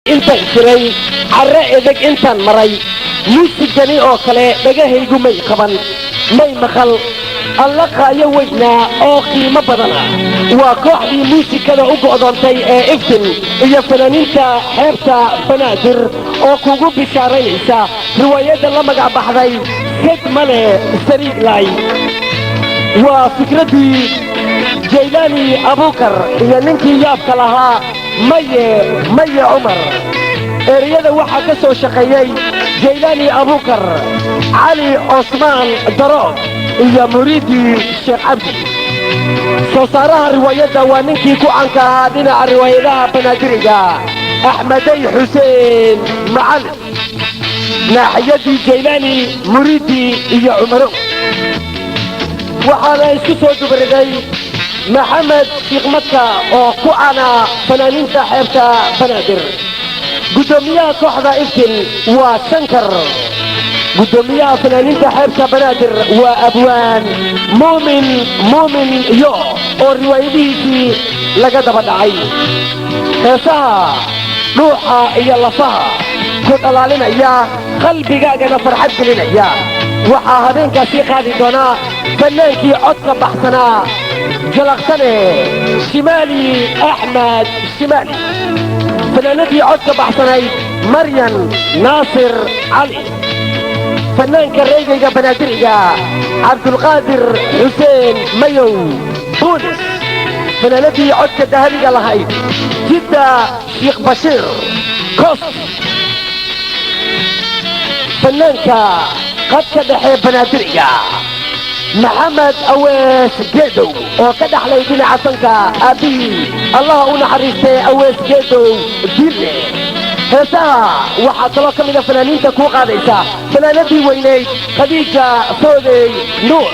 Intaan jiray, carre edeg intaan maray, muusigani oo kale dhagahaygu may qaban, may maqal. Alla qaayo weynaa oo qiimo badana! Waa kooxdii muusikada u go'doontay ee Iftin iyo fanaaniinta xeebta Banaadir oo kugu bishaaraynaysa riwaayadda la magac baxday Sed Male Sariiglay. Waa fikraddii Jaylaani Abuukar iyo ninkii yaabka lahaa, Maye Maye Cumar. Ereyada waxaa ka soo shaqeeyey Jaylaani Abuukar, Cali Cosmaan Daroog iyo Muriidi Sheekh Cabdi. Soo saaraha riwaayadda waa ninkii ku canka ahaa dhinaca riwaayadaha banaadiriga, Axmeday Xuseen Macalin. Naaxiyadii Jaylaani, Muriidi iyo Cumaro. Waxaana isku soo dubariday Maxamed Shiikh Madka oo ku cana fanaaniinta xeebta Banaadir. Guddoomiyaha kooxda Iftin waa Shankar. Guddoomiyaha fanaaniinta xeebta Banaadir waa Abwaan Muumin Muumin yo oo riwaayadihiisii laga daba dhacay. Heesaha dhuuxa iyo lafaha ku dhalaalinaya, qalbigaagana farxad gelinaya, waxaa habeenkaasii qaadi doonaa fannaankii codka baxsanaa, Jalaqsane Shimaali Axmed Shimaali, fanaanadii codka baxsanayd Maryan Naasir Cali, fannaanka reegayga banaadiriga Cabdulqaadir Xuseen Mayow Buulis, fanaanadii codka dahabiga lahayd Jidda Shiikh Bashiir Kos, fannaanka qadka dhexe banaadiriga Maxamed Awees Geedow oo ka dhaxlay dhinaca fanka aabbihii, Allaha u naxariistay, Awees Geedow Dille. Heesaha waxaa kaloo ka mida fanaaniinta kuu qaadaysa fanaanadii weynayd Khadiija Foodey Nuur.